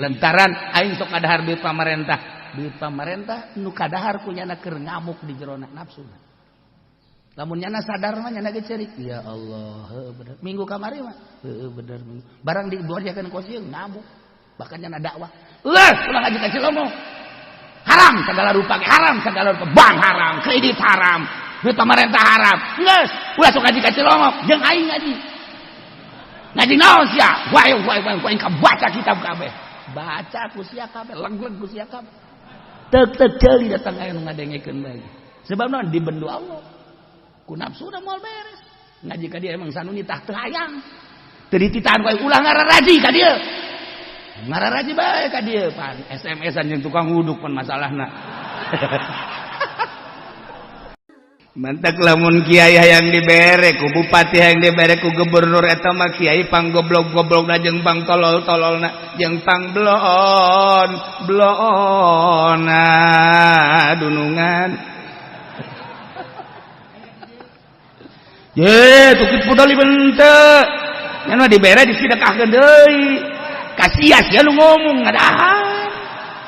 Lantaran aing sok kadahar duit pamarentah. Duit pamarentah nu kadahar ku nyana keur ngamuk di jerona nafsu. Lamun nyana sadar mah nyana ge ceurik. Ya Allah, heueuh bener. Minggu kamari mah heueuh bener minggu. Barang dibuarjakeun ku sieun ngamuk. Bahkan nyana dakwah. Ulah, ulah ngaji ka Cilongok. Haram segala rupa, haram segala rupa, bank haram, kredit haram, duit pamarentah haram. Geus, ulah sok ngaji ka Cilongok, jeung aing ngaji. Ngaji naon sia? Wae wae wae aing kabaca kitab kabeh. Baca ku sia kabeh, leg-leg ku sia kabeh. Tek-tek ceuli datang aya nu ngadengekeun bae. Sebab naon dibendu Allah. Ku nafsu da moal beres. Ngaji ka dieu emang sanuni tah teu hayang. Teu dititahan ku aing ulah ngararaji ka dieu. Ngararaji bae ka dieu pan SMS-an jeung tukang wuduk pan masalahna. Mantak lamun kiai hayang dibere ku bupati hayang dibere ku gubernur eta mah kiai pang goblok-goblokna jeung pang tolol-tololna jeung pang bloon bloonna dunungan. Ye tukit pudali bente. Nya mah dibere disedekahkeun deui. Kasias ya lu ngomong ngadahar.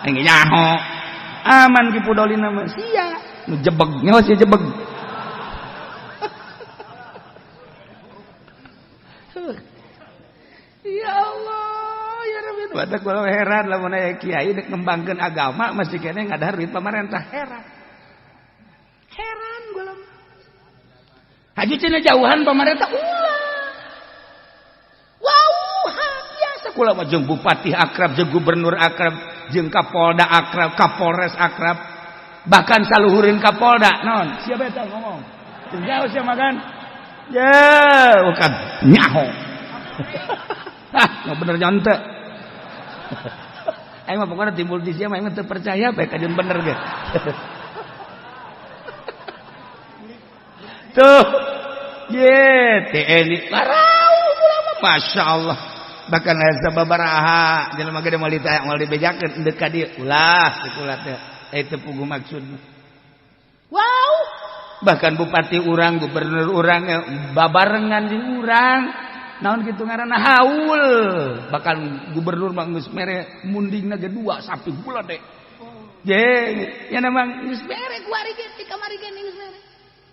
Aing nyaho. Aman ki pudolina mah sia. Nu jebeg nyaho sia jebeg. Ya Allah, ya Rabbi. Batak kula heran lamun aya kiai dek ngembangkeun agama masih keneh ngadahar duit pamarentah heran. Heran gua. Haji cenah jauhan pamarentah ulah. Wow, biasa kula mah jeung bupati akrab, jeung gubernur akrab, jeung kapolda akrab, kapolres akrab. Bahkan saluhurin kapolda naon? Siapa eta ngomong? Teu jauh sia makan. Ya, bukan nyaho. Ah, nggak bener nyonte. Aing mah pokoknya timbul di sia mah aing teu percaya bae kajeun bener ge. Tuh, ye TNI larau ulama, masya Allah. Bahkan aya sababaraha jelema gede moal ditanya moal dibejakeun endek ka dieu ulah sikulah teh teu puguh maksudna. Wow, bahkan bupati urang, gubernur urang babarengan jeung urang. Naon kitu ngaranna haul. Bahkan gubernur mah geus mere mundingna ge 2 sapi gula deh. Ye, nya memang geus mere kuari ge ti kamari ge geus mere.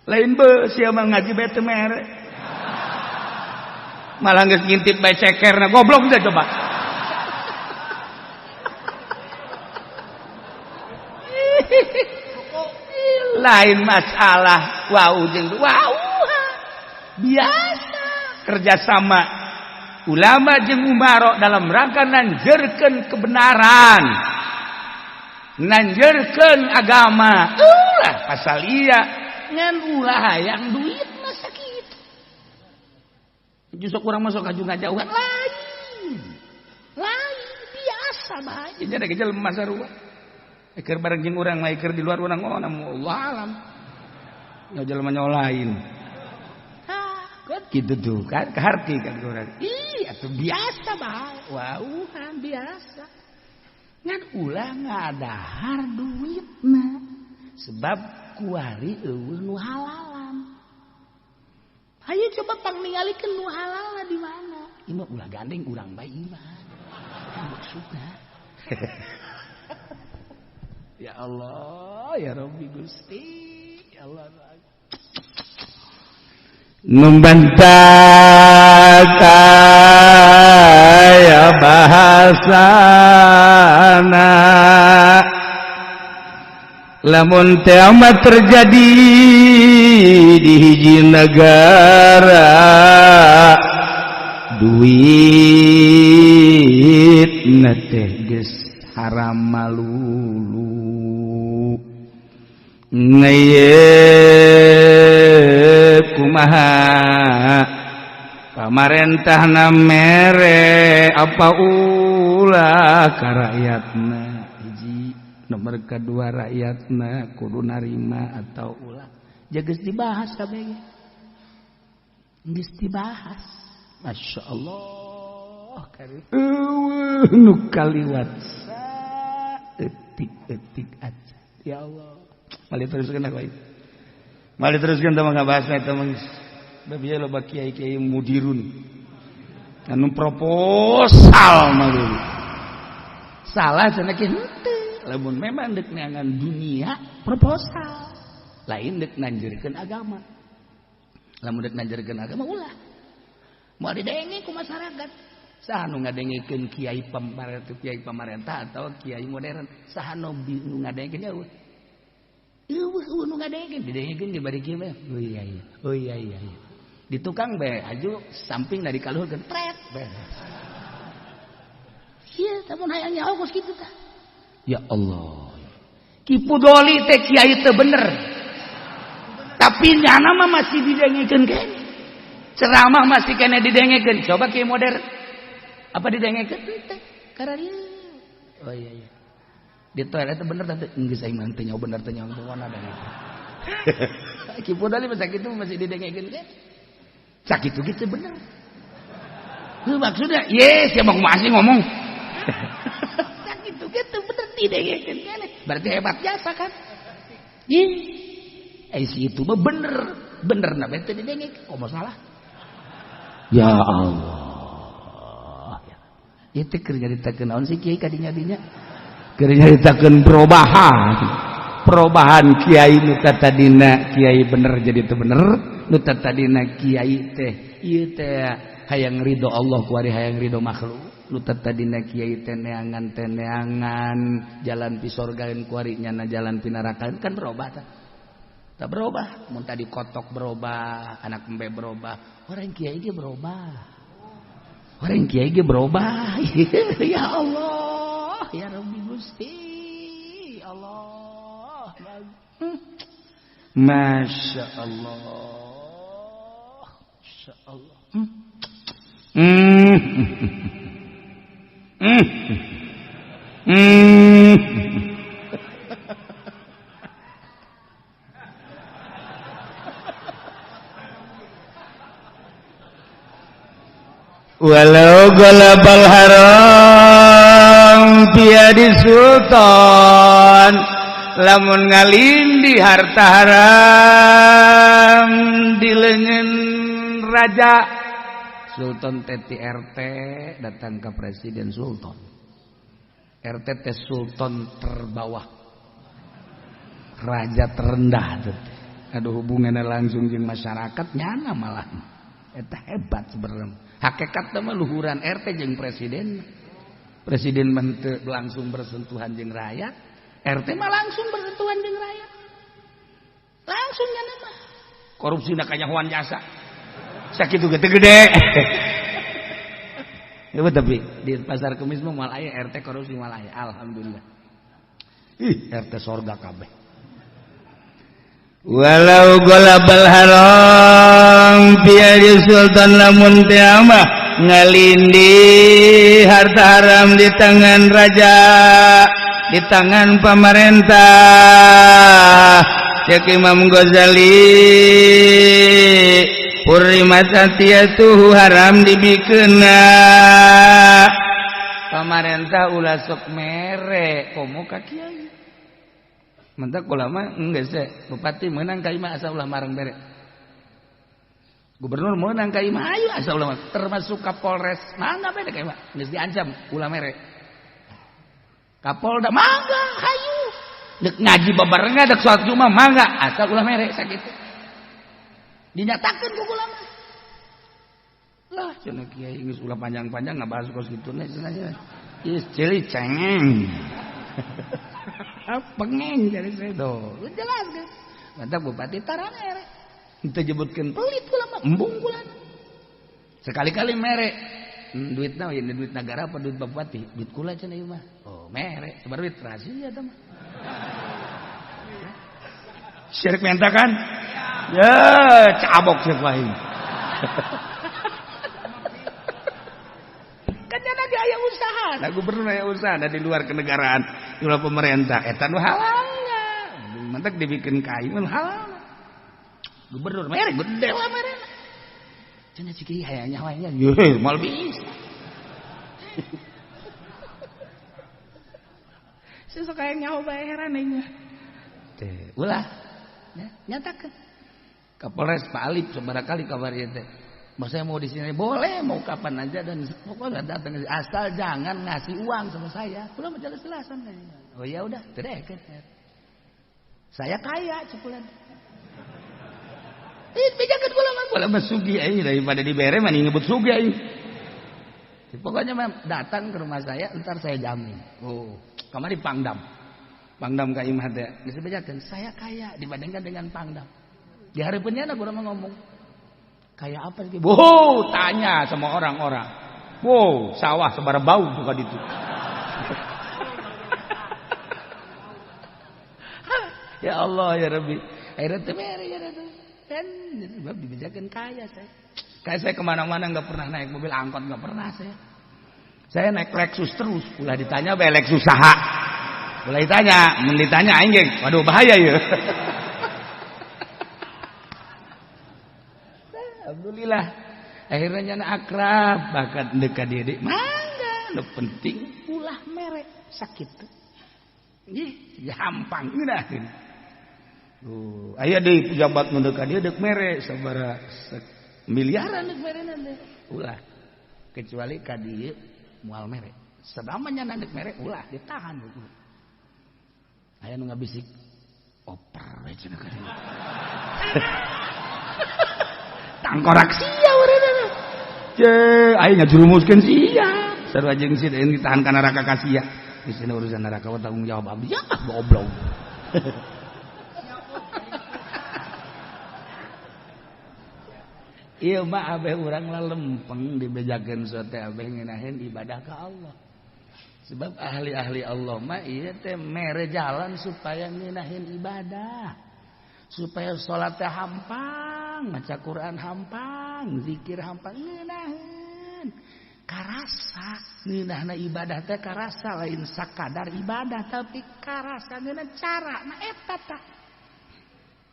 Lain be sia mah ngaji bae teu mere. Malah geus ngintip bae cekerna goblok teh coba. Lain masalah wau jeung wau. Biasa kerjasama ulama jeung umaro dalam rangka nanjeurkeun kebenaran, nanjeurkeun agama. Ulah pasal iya ngan ulah hayang duit masa kitu. Justru kurang masuk kaju ngajauhan lain. Lain biasa bae. Jadi ada jelema sarua. Eker bareng jeung urang mah eker di luar urang oh namu Allah alam. Nya jelema nyolain. Hah, gitu tuh kan keharti kan urang. Ih, atuh biasa bae. Wauhan biasa. Ngan ulah ngadahar duitna. Sebab kuari eueuh nu halalan. Hayu coba pang ningalikeun nu halalna di mana. Ieu mah ulah gandeng urang bae ieu mah. Maksudna. Ya Allah, ya Rabbi Gusti, ya Allah. Membantah ya bahasana lamun kiamat terjadi di hiji negara duit na teh geus haram malulu ngeye kumaha pamarentahna mere apa ulah ka rakyatna hiji nomor kedua rakyatna kudu narima atau ulah geus dibahas kabeh geus dibahas. Masya Allah eueuh nu kaliwat saeutik-eutik aja ya Allah. Mali teruskeun aku ieu. Mali teruskeun teh mah ngabahas eta mah geus. Bae loba kiai-kiai mudirun anu proposal mah dulu. Salah cenah kieu henteu. Lamun memang deuk neangan dunia proposal. Lain deuk nanjeurkeun agama. Lamun deuk nanjeurkeun agama ulah. Moal didenge ku masyarakat. Saha nu ngadengekeun kiai pamarentah atau kiai modern? Saha nu ngadengekeun eueuh. Eueuh nu ngadengekeun didengekeun di bari kieu mah. Oh iya iya. Oh iya iya. Di tukang bae aju samping dari kaluhurkeun pret bae. Ieu lamun hayang nyaho kos kitu tah. Ya Allah. Ki Pudoli teh kiai teu bener. Tapi nyana mah masih didengekeun keneh. Ceramah masih keneh didengekeun. Coba kiai modern. Apa didengekeun teh? Kararieu. Oh iya iya. Di toilet bener teh geus aing mah teu nyaho bener teu nyaho pokona da. Ki Pudoli mah sakitu masih didengekeun keneh. Sakitu gitu bener. Heuh maksudnya, yes, ya mau masih ngomong. Sakitu gitu bener didengekeun keneh. Berarti hebat jasa kan? Ih. Si itu mah bener, bener na teu didengekeun, komo salah. Ya Allah. Ieu teh keur nyaritakeun naon sih kiai kadinya-dinya? Keur nyaritakeun perubahan. Perubahan kiai nu tadina kiai bener jadi teu bener, nu tadina kiai teh ieu teh hayang ridho Allah kuari hayang ridho makhluk. Nu tadina kiai teh neangan jalan pi sorgaeun kuari nyana jalan pi neraka kan berubah tah. Tak berubah, mun tadi kotok berubah, anak embe berubah, orang kiai ge berubah. Orang kiai ge berubah. Ya Allah, ya Rabbi Gusti. Allah. Masya Allah. Masya Allah. Walau galabal haram piadi sultan, lamun ngalindi harta haram di leungeun raja. Sultan teh RT datang ke presiden sultan. RT teh sultan terbawah, raja terendah teh. Aduh hubungannya langsung jeung masyarakat nyana malah. Eta hebat sebenarnya. Hakikat mah luhuran RT jeung presiden. Presiden mah teu langsung bersentuhan jeung rakyat, RT mah langsung bersentuhan jeung rakyat. Langsung nyana mah. Korupsina kanyahoan jasa. Sakitu ge teu gede. Ya tapi di pasar Kemis mah moal aya RT korupsi moal aya. Alhamdulillah. Ih, RT sorga kabeh. Walau golabal haram piadi sultan, lamun teh mah ngalindi harta haram di tangan raja, di tangan pemerintah. Cek Imam Ghazali, hurrimat atiyatuhu, haram dibikeuna. Pamarentah ulah sok mere komo ka kiai. Mentak ulama enggak sih, bupati menang ka imah asa ulah marang bere. Gubernur menang ka imah ayo asa ulah termasuk Kapolres mangga bere ka imah geus diancam ulah mere. Kapolda mangga hayu. Dek ngaji babarengan dek salat Jumat mangga asal ulah mere sakitu. Dinyatakeun ku ulama. Lah cenah kiai geus ulah panjang-panjang ngabahas kos kitu cenah. Geus ceuli cengeng. Pengeng jadi sedo. Jelas geus. Mantap bupati tara mere. Teu nyebutkeun pelit ulama, embung kulana. Sekali-kali mere. Duitna ieu duit negara apa duit bupati? Duit kula cenah ieu mah. Oh, mere. Sabar duit rahasia eta mah. Syirik minta kan? Ya, cabok sih lain. Kan lagi aya usaha. Nah, gubernur aya usaha da di luar kenegaraan, di luar pemerintah. Eta nu halal. Mantak dibikin kayu nu halal. Gubernur mere gede lah mere. Cenah cik hayang nyawanya. Ye, moal bisa. Sesok hayang nyaho bae heran aing. Teh, ulah. Ya, nyatakeun. Kapolres Pak Alip sabaraha kali kabar ieu teh. Mau saya mau di sini boleh, mau kapan aja dan pokoknya datang asal jangan ngasih uang sama saya. Udah jelas-jelasan. Oh ya udah, tidak. Saya kaya cukulan. Ih, bejakeun kula mah kula mah sugih aing daripada dibere mah nyebut sugih aing. Pokoknya mah datang ke rumah saya, ntar saya jamin. Oh, kamari Pangdam. Pangdam ka imah teh geus bejakeun, saya kaya dibandingkan dengan Pangdam. Di hareupeunnya kula mah ngomong. Kayak apa sih? Wow, tanya sama orang-orang. Wow, sawah sabara bau buka ditu. Ya Allah ya Rabbi. Akhirnya teh mere ya teh. Dan sebab dibejakeun kaya saya. Kayak saya kemana-mana nggak pernah naik mobil angkot, nggak pernah saya. Saya naik Lexus terus. Ulah ditanya bae Lexus saha. Ulah ditanya, mun ditanya aing ge, waduh bahaya ya. Alhamdulillah. Akhirnya nyana akrab bahkan dekat dia dek. Mangga, nu penting ulah mere sakit. Ih, gampang ngeunaheun. Oh, aya deui pejabat nu dekat dia deuk mere sabaraha miliaran deuk merena teh. Ulah. Kecuali ka dieu moal mere. Sadama nyana deuk mere ulah ditahan. Aya nu ngabisik oper we cenah ka dieu. Tangkorak sia urang. Ce, aing ngajurumuskeun sia. Sarua jeung si deui ditahan ka neraka ka sia. Geus urusan neraka tanggung jawab abdi. Ya goblok. Ieu mah abeh urang lah lempeng dibejakeun sote abeh ngeunaheun ibadah ka Allah. Sebab ahli-ahli Allah mah ieu teh mere jalan supaya ngeunaheun ibadah. Supaya salat teh hampang, maca Quran hampang, zikir hampang ngeunaheun. Karasa ngeunahna ibadah teh karasa lain sakadar ibadah tapi karasa ngeunah cara na eta tah.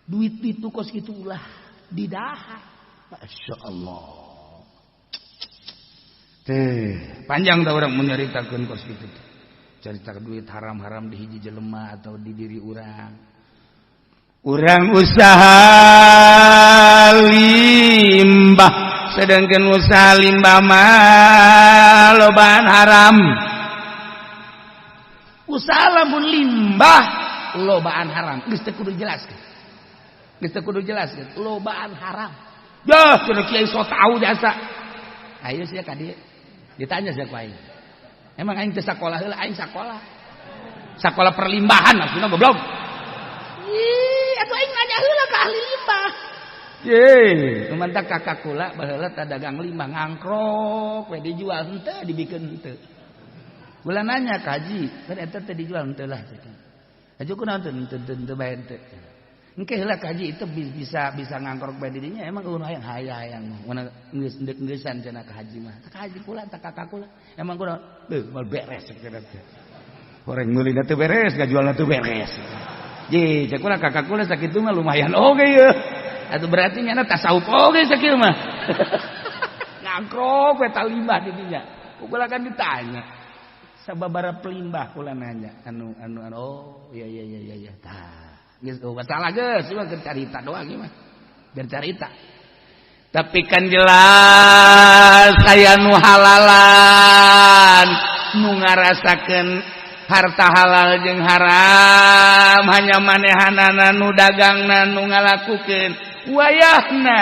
Duit itu kos kitu ulah didahar. Masya Allah. Teh, panjang dah orang menyeritakan kos gitu. Cerita duit haram-haram di hiji jelema atau di diri orang. Orang usaha limbah, sedangkan usaha limbah mah lobaan haram. Usaha lamun limbah lobaan haram. Geus teu kudu jelaskeun. Geus teu kudu jelaskeun, lobaan haram. Yah, cenah kiai so tau jasa. Ayo sia ka dieu. Ditanya sia ku aing. Emang aing teu sakola heula, aing sakola. Sakola perlimbahan maksudna goblok. Ih, atuh aing nanya heula ka ahli limbah. Ye, kumantak kakak kula baheula teh dagang limbah ngangkrok we dijual henteu dibikeun henteu. Kula nanya ka haji, kan eta teh dijual henteu lah cenah. Haji kunaon teu henteu bae henteu. Engke heula ka haji itu bisa bisa ngangkrok bae dirinya emang eueuh hayang hayang mana geus ndek-ngeusan cenah ka haji mah. Ka haji kula tah kakak kula. Emang kunaon? Beuh moal beres cenah teh. Horeng meulina teu beres, ngajualna teu beres. Ye, cek kula kakak kula sakitu mah lumayan oge ye. Atuh berarti nyana tasawuf oge sakieu mah. Ngangkrok we talimbah di dinya. Kula kan ditanya. Sababaraha pelimbah kula nanya anu anu anu oh iya iya iya iya tah. Geus oh masalah geus ieu mah keur carita doang ieu mah. Biar carita. Tapi kan jelas aya nu halalan, nu ngarasakeun harta halal jeung haram hanya manehanana nu dagangna nu ngalakukeun wayahna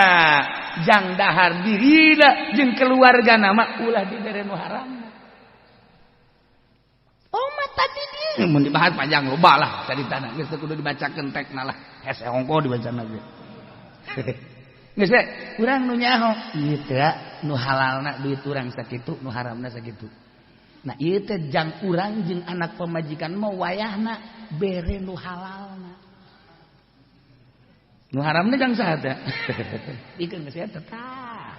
jang dahar dirina jeung keluargana mah ulah dibere nu haram. Oh mata tadi mun dibahas panjang loba lah caritana geus teu kudu dibacakeun tekna lah hese ongko dibacana ge. Geus we urang nu nyaho ieu teh nu halalna duit urang sakitu nu haramna sakitu. Nah ieu teh jang urang jeung anak pamajikan mah wayahna bere nu halalna. Nu haramna jang saha teh? Dikeun geus eta tah.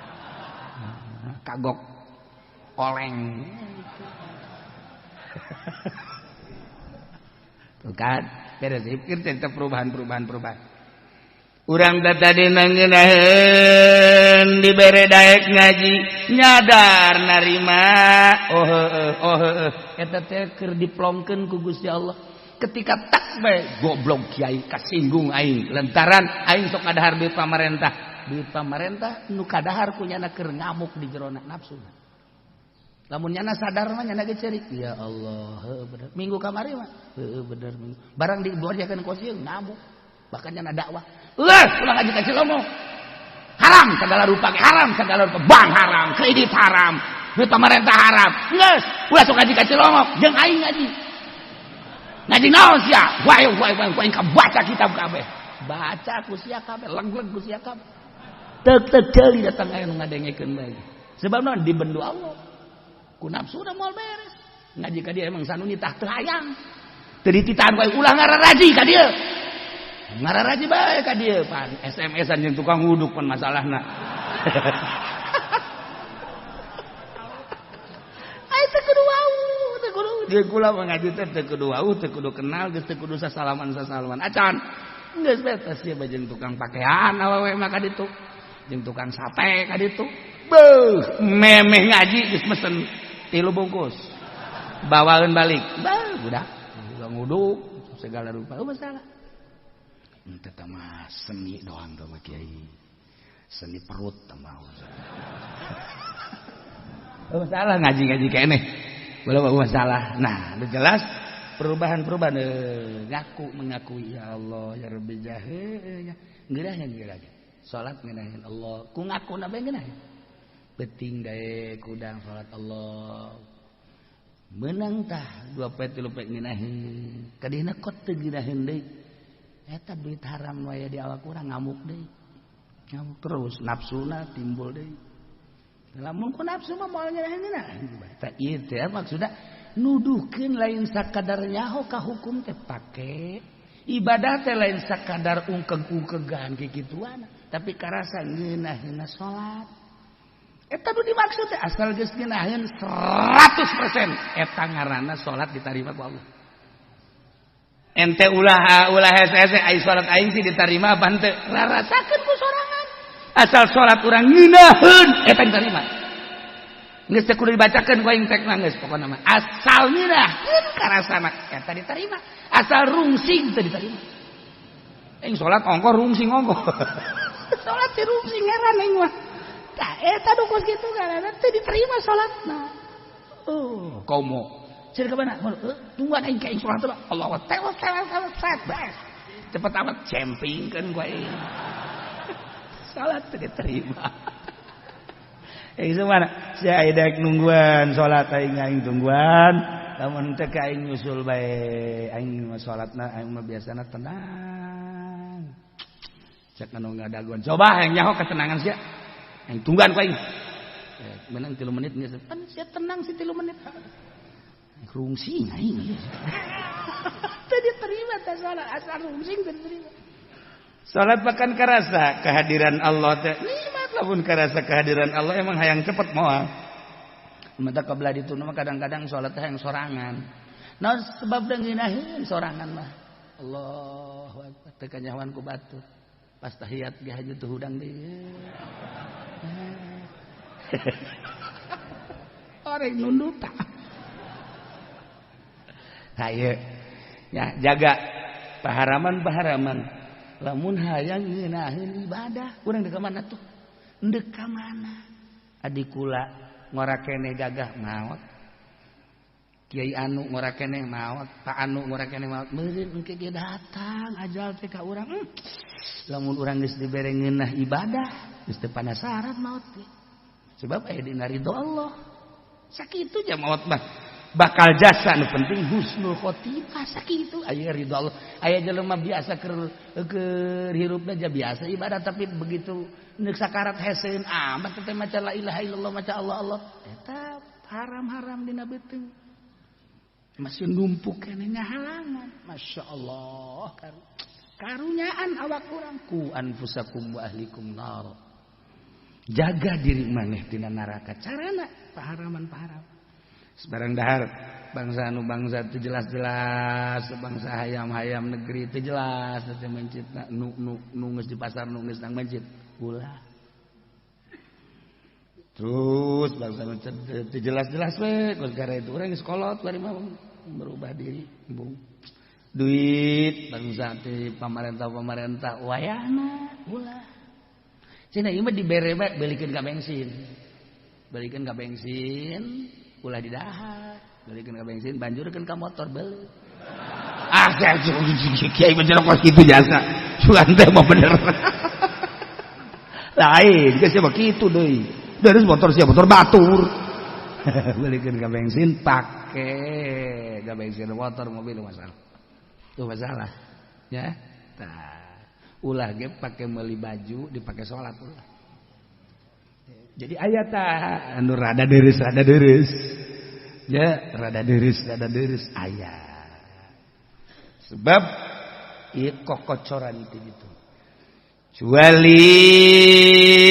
Kagok oleng. Tuh kan, beres pikir cerita perubahan-perubahan perubahan. Urang tadi nangeunaheun dibere daek ngaji nyadar narima oh heueuh oh heueuh eta teh keur diplongkeun ku Gusti Allah ketika tak bae goblok kiai kasinggung aing lantaran aing sok ngadahar duit pamarentah Duit pamarentah nu kadahar ku nyana keur ngamuk di jerona nafsu. Lamun nyana sadar mah nyana ge ceurik. Ya Allah, heueuh bener. Minggu kamari mah heueuh bener minggu. Barang diborjakeun ku sieun ngamuk. Bahkan nyana dakwah. Ulah, ulah ngaji ka Cilongok. Haram segala rupa, haram segala rupa, bank haram, kredit haram, duit pemerintah haram. Geus, ulah sok ngaji ka Cilongok, jeung aing ngaji. Ngaji naon sia? Wae wae wae aing kabaca kitab kabeh. Baca ku sia kabeh, leg-leg ku sia kabeh. Tek-tek ceuli datang aya nu ngadengekeun bae. Sebab naon dibendu Allah. Ku nafsu da moal beres. Ngaji ka dieu emang sanuni tah teu hayang. Teu dititahan ku aing ulah ngararaji ka dieu. Ngararaji bae ka dieu pan SMS-an jeung tukang wuduk pan masalahna. Ai teu kudu wau, teu kudu dia kula mah ngaji teh teu kudu wau, teu kudu kenal, geus teu kudu sasalaman-sasalaman. Acan. Geus betes ieu bae jeung tukang pakaian awewe mah ka ditu. Jeung tukang sate ka ditu. Beuh, memeh ngaji geus mesen 3 bungkus. Bawaeun balik. Beuh, budak tukang wuduk segala rupa. Oh, masalah. Ente mah seni doang tuh mah kiai. Seni perut mah. Oh, masalah ngaji-ngaji keneh. Boleh masalah. Nah, udah jelas perubahan-perubahan ngaku mengakui ya Allah ya Rabbi jahe ya. Ngeunahnya geura ge. Salat ngeunaheun Allah. Ku ngakuna bae ngeunaheun. Beuting dae kudang salat Allah. Meunang tah 2 poe 3 poe ngeunaheun. Kadihna kot teu ngeunaheun deui. Eta duit haram waya di awak urang ngamuk deui. Ngamuk terus nafsuna timbul deui. Lamun ku nafsu mah moal nyeunah. Tah ieu teh maksudna nuduhkeun lain sakadar nyaho ka hukum teh pake. Ibadah teh lain sakadar ungkeg-ungkegan kikituan, tapi karasa ngeunaheunna salat. Eta nu dimaksud teh asal geus ngeunaheun 100% eta ngaranna salat ditarima ku Allah. Ente ulah ulah hese-hese ai salat aing sih diterima apa henteu? Rarasakeun ku sorangan. Asal salat urang ngeunaheun eta diterima. Geus teu kudu dibacakeun ku aing tek mah geus pokona mah. Asal ngeunaheun karasana eta diterima. Asal rungsing teu diterima. Aing salat ongkoh rungsing ongkoh. Salat teh rungsing heran aing mah. Tah eta nu kos kitu karana teu diterima salatna. Oh, komo. Ciri ke mana? Tungguan aing ka aing salat teh. Allah tewas tewas tewas tewas. Cepet amat cempingkeun ku aing. Salat teu diterima. Eh mana? Si aing daek nungguan salat aing aing tungguan. Lamun teh ka aing nyusul bae. Aing mah salatna aing mah biasana tenang. Cek anu ngadaguan. Coba aing nyaho ketenangan sia. Aing tungguan ku aing. Menang 3 menit geus. Pan sia tenang si 3 menit. Rungsing aing. Teu diterima teh salat asal rungsing teu diterima. Salat bahkan karasa kehadiran Allah teh nikmat lamun karasa kehadiran Allah emang hayang cepet moal. Mata kebelah ditu mah kadang-kadang salat teh hayang sorangan. Naon sebab ngeunaheun sorangan mah. Allahu akbar teu kanyahoan ku batur. Pas tahiyat ge haju teu hudang deui. Orang nunduta. Haye. Ya, jaga paharaman-paharaman. Lamun hayang ngeunaheun ibadah, urang deuk ka mana tuh? Deuk ka mana? Adik kula ngora keneh gagah maot. Kiai anu ngora keneh maot, Pak anu ngora keneh maot. Meureun engke ge datang ajal teh ka urang. Lamun urang geus dibere ngeunah ibadah, geus teu panasaran maot teh. Sebab aya dina ridho Allah. Sakitu ja maot mah. Bakal jasa nu penting husnul khotimah sakitu aya ridho Allah. Aya jelema biasa keur hirupna ja biasa ibadah tapi begitu neuk sakarat heseun amat teh maca la ilaha illallah maca Allah Allah eta haram-haram dina beuteung. Masih numpuk keneh ngahalangan. Masya Allah karunyaan awak urang ku anfusakum wa ahlikum nar. Jaga diri maneh tina neraka carana paharaman-paharaman. Sebarang dahar bangsa anu bangsa itu jelas-jelas bangsa hayam-hayam negeri itu jelas teh mencit nu nu nu geus di pasar nu geus nang mencit ulah terus bangsa mencit teu jelas-jelas we gara itu urang geus kolot bari mah berubah diri bung duit bangsa ti pamarentah-pamarentah wayahna ulah. Cenah ieu mah dibere bae, belikeun ka bensin. Belikeun ka bensin, ulah didahar. Belikeun ka bensin, banjurkeun ka motor beuleut. Ah, kiai mah kos kitu jasa. Sugan teh mah bener. Lain, geus mah kitu deui. Dari motor sia motor batur. Belikeun ka bensin, pake ka bensin motor mobil masalah. Tuh masalah. Ya. Tah. Ulah ge pake meuli baju dipake salat ulah. Jadi aya tah anu rada deureuh rada deureuh. Ya, rada deureuh rada deureuh aya. Sebab ieu kokocoran itu gitu. Kecuali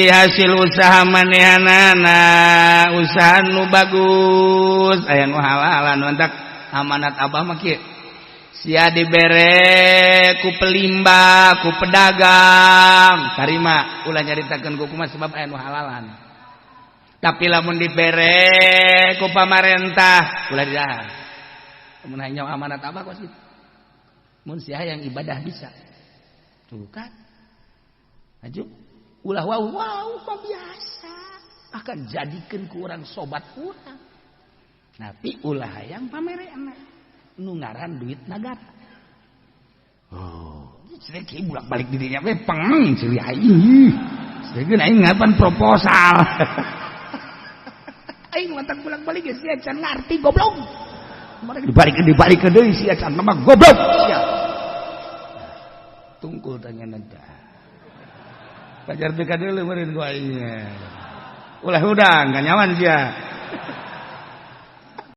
hasil usaha manehanana usaha nu bagus aya nu halal anu entak amanat abah mah kieu. Sia dibere ku pelimba ku pedagang tarima, ulah nyaritakeun ku kumaha sebab aya nu halalan. Tapi lamun dibere ku pamarentah ulah didahar. Mun hayang amanat abah kos kitu. Mun sia yang ibadah bisa tuh kan. Aju ulah wow wow mah biasa akan jadikan ku urang sobat urang. Tapi ulah hayang pamerena nu ngaran duit nagara. Oh, jadi bolak balik dirinya we peng ceuli aing. Segeun aing ngapan proposal. Aing mantak bolak balik geus sia can ngarti goblok. Mereka dibalik dibalik deui sia can mah goblok sia. Tungkul tanya nanti. Pajar teu dulu meureun ku aing. Ulah hudang kanyawan sia.